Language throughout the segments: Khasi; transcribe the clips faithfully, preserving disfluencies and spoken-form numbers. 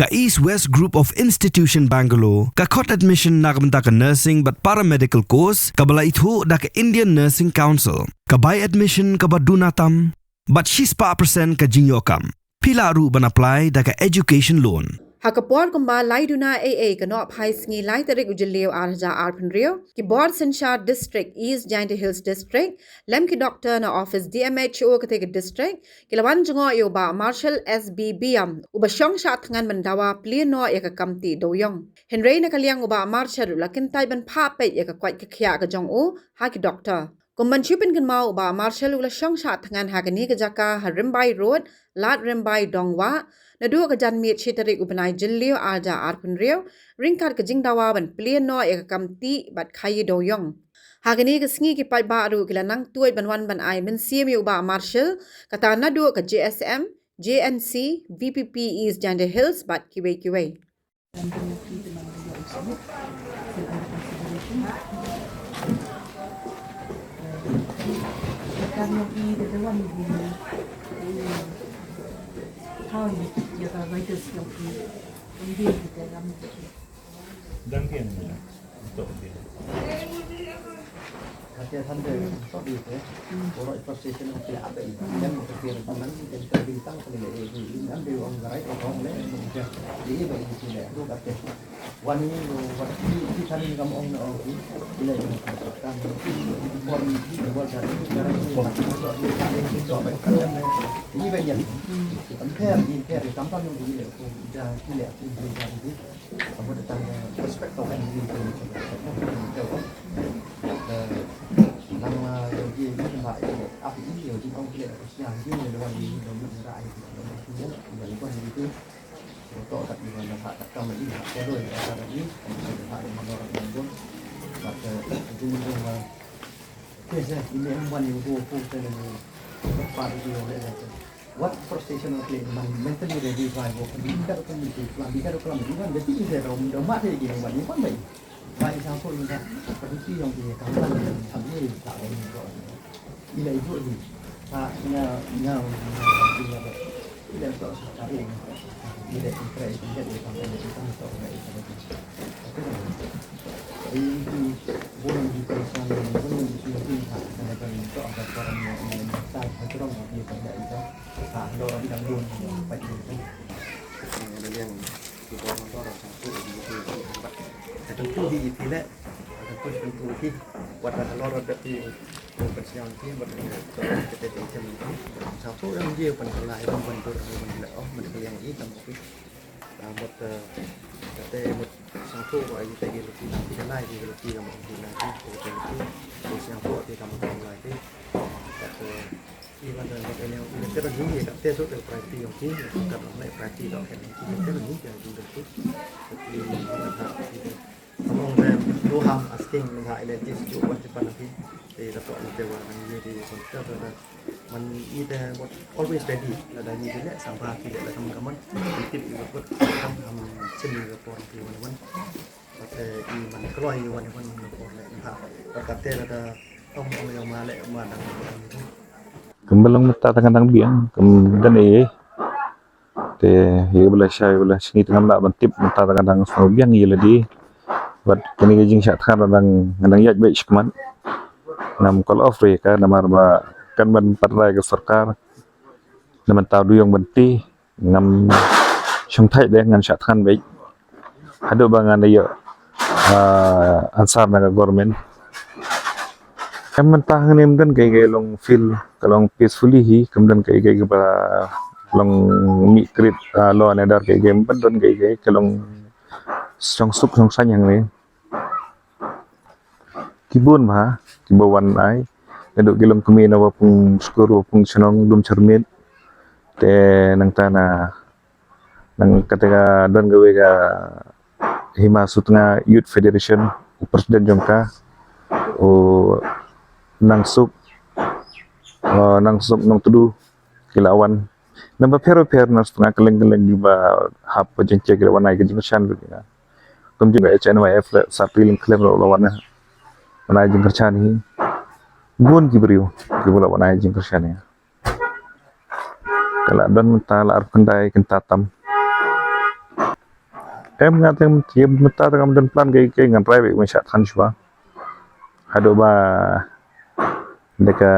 Ka East West Group of Institution Bangalore ka khot admission na ka bynta ka nursing bad paramedical course kaba la ithuh da ka Indian Nursing Council. Ka bai admission kaba duna tam bad shispah percent ka jingïoh kam. Phi lah ruh ban apply da ka education loan. Ha ka por kumba lai duna ei ei ka nohphai sngi lai tarik u Jylliew ar hajar arphew hynriew, ki bor synshar district East Jaintia Hills District lem ki doktor na office D M H O katei ka district ki la wan jngoh ïa u Bah Marshall S B Biam, uba shong shah thngan ban dawa plie noh ïa ka kam tih dewïong. Hynrei na ka liang u Bah Marshall u la kyntait ban phah peit ïa ka koit ka khiah ka jong u ha ki doktor. Kum ban shu pynkynmaw, u Bah Marshall u la shong shah thngan ha kane ka jaka ha Rymbai Road, Lad Rymbai, Dongwah, naduh ka janmiet shi tarik u bnai Jylliew ar hajar arphew hynriew, ryngkat ka jingdawa ban plie noh ïa ka kam tih bad khaïi dewïong. Ha kane ka sngi ki paidbah ruh ki la nang tuid ban wan ban ai mynsiem ïa u Bah Marshall, kata naduh ka J S M, J N C, V P P East Jaintia Hills bad kiwei kiwei. What frustration of play man mentally ready by work. Bika ko ni tu plan, bika ko plan, bika ko plan, bika ko plan, bika ko plan. Ba i sangkut ni kan, ka duty yang dia kan kan, kan ni tak boleh buat. Ila itu ni. Ha, nya, nya, ila, ila tu sa tarik. Ila tu kira itu dia kan, dia kan tu na itu. Tapi ini boleh di perusahaan yang boleh di sini ha, ada kan tu ada orang yang tak betul dia kan itu. Ha, ada orang bilang dia. Baik itu. Ada yang Ki bor motor sangpu di ki ki. Ka tentu hi ki leh. Ka tentu tentu hi. Wat la lor da ki. Ko kan siang ki, wat la ki te te chen ki. Sangpu dang ji pan kala ai ban tur ban leh oh ban kaliang hi tam ki. Mut te mut sangpu ko ai te ki lu ki na ki lai ki lu ki na mut ki na ki ko te ki. Ko sangpu ki kam kam lai ki. Iban da ka ne u ka ni ka te so ka priority yong ki ka ka ne priority do ka ni ki ka ni ka jing da tu. Ki ka ta ki ka among them no harm asking, nga ile ti su wan ti pan ki. Te da ko te wa ni ti kon ta da man i te what always ready. Da da ni le samba ki le da kam kam. Tip i ko kam kam sim ni ko por ki wan wan. Te i man kloi i wan i wan i por le ha. Ka te da ong ong yong ma le ma dang. Kam ba long mynta tang dang biang, kam dang ei. Te ïa ba la shai ba la sngi tang la ban tip mynta tang dang sngewbiang ïa lade. Bad kane ka jingshah thngan dang dang ïaid beit shikmat. Ngam call off re ka namar ba kan ban pat rai ka sorkar. Na mynta du ïong ban ti. Ngam shong thait de ngan shah thngan beit. Haduh ba ngan da ïoh answer na ka government. Em mynta hangne mynta ka ka long feel ka long peacefully hi, ka mynta ka ka ba long mih krit law and order ka ka mynta ka ka long shong suk shong saiñ hangne. Ki bun bha kiba wan ai. Naduh ki longkmie na Wapung Skur, Wapung Shnong, Lumshyrmiet. Te nangta na nang kata ka don kawei ka Hima Sutnga Youth Federation, u president jong ka, u Nangsuk, Nangsuk Nongtdu, ki la wan. Naba pher pher na Sutnga kylleng kylleng kiba hap ka jingkyrkhu ki la wan ai ka jingkyrshan lut ïa nga. Kum jong ka H N Y F la Sapri Lyngkhlem ruh la wan, wan ai jingkyrshan hi. Bun ki briew kiba la wan ai jingkyrshan ïa nga. Ka la don mynta la arphew khyndai kynta tam. Em nga te, mynta te ngam don plan kaei kaei, ngan rai beit ban shah thngan shuwa. Haduh ba da ka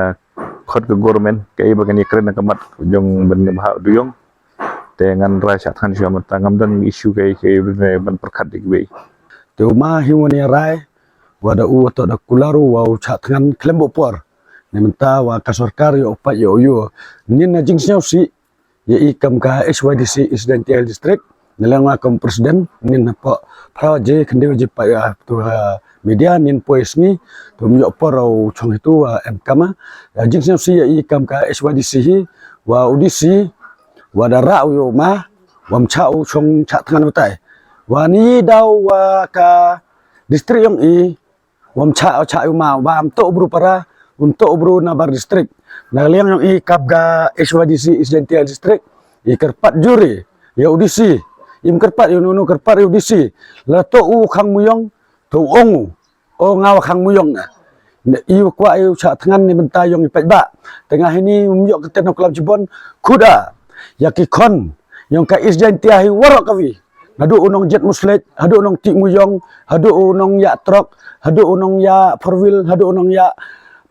khot ka government kaei ba kan ïakren na ka mat jong ban bha u duyong. Te ngan rai shah thngan shuwa, mynta ngam don issue kaei kaei ban pyrkhat ïa kiwei. Te u ma hi u wan ïa rai, wat da u, wat da kular u, wat u shah thngan khlem buh por. Ngi mynta wat ka sorkar ïoh u pait ïoh u ïoh. Ngin na jingsngewsih ïa i kam ka H Y D C East Jaintia Hills District. Nga la nga kam president, ngin na pok phra je khyndiat je pat ïa tu, ah, media, ngin poi sngi, tu ym ïoh por u chong hi tu, ah, em kam, ah. Ïa jingsngewsih ïa i kam ka H Y D C hi, wat u D C, wat da rah u ïa u ma, wat ym shah u chong shah thngan batai. Wat ni daw wat ka district yong i, wat ym shah, shah ïa u ma, wat ym toh u bru para, ym toh u bru na bar district. Na ka liang yong i kam ka H Y D C East Jaintia District, i kyrpad jur i ïa u D C, im kyrpad ïa u, u kyrpad ïa u D C. La toh u khang Mawïong, to u ong u, o nga wa khang Mawïong nga. I wa kwah ïa u shah thngan ni mynta yong i paidbah. Te nga hi ni ym ïoh kyrteng na u klam shibun, khuda ïa ki khon yong ka East Jaintia hi waroh kawi. Haduh u nongjied musleh, haduh u nongtih Mawïong, haduh u nongïaid truck, haduh u nongïaid four wheel, haduh u nongïaid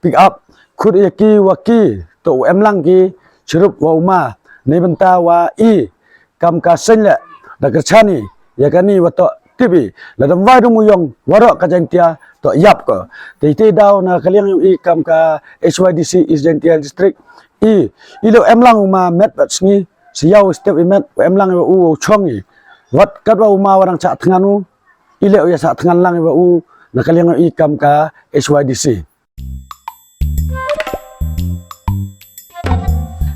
pick up. Khut ïa ki wa ki, to u em lang ki, shuh ruh wa u ma, ni mynta wa i kam ka seng leh, da kyrchan i ïa kani wa to tip i, lada ym wai da u Mawïong waroh ka Jaintia to ïap ko. Te te daw na ka liang yong i kam ka H Y D C East Jaintia District, i, i leh em lang u ma met bad sngi, sa ïa u step i met, em lang wa u chong i. Wat katwa u ma wa dang shah thngan u, i leh u ïa shah thngan lang wa u na ka liang i kam ka H Y D C.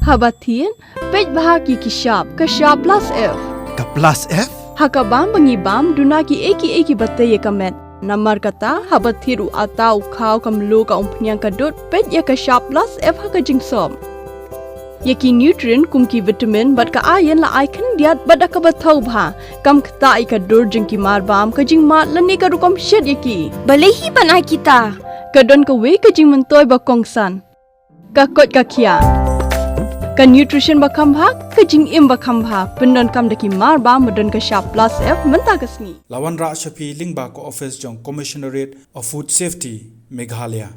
Haba thied, peit bha ki ki shap, ka shap plus F. Ka plus F? Ha ka bam ba ngi bam, duna ki ei ki ei ki ba tei ïa ka met. Namar kata, haba thied u atta u khaw ka mluh ka umphniang ka dud, peit ïa ka shap plus F ha ka jingsop. Ïa ki nutrient kum ki vitamin bad ka iron la ai khyndiat bad da kaba thaw bha. Kam ktah ïa ka dur jong ki marbam, ka jingmad lane ka rukom shet ïa ki. Balei hi ban ai kita? Ka don kawei ka jingmyntoi ba kongsan. Ka koit ka khiah. Ka nutrition ba kham bha, ka jingim ba kham bha. Pyndonkam da ki marbam ba don ka shap plus F mynta ka sngi. La wanrah sha phi lyngba ka office jong Commissionerate of Food Safety, Meghalaya.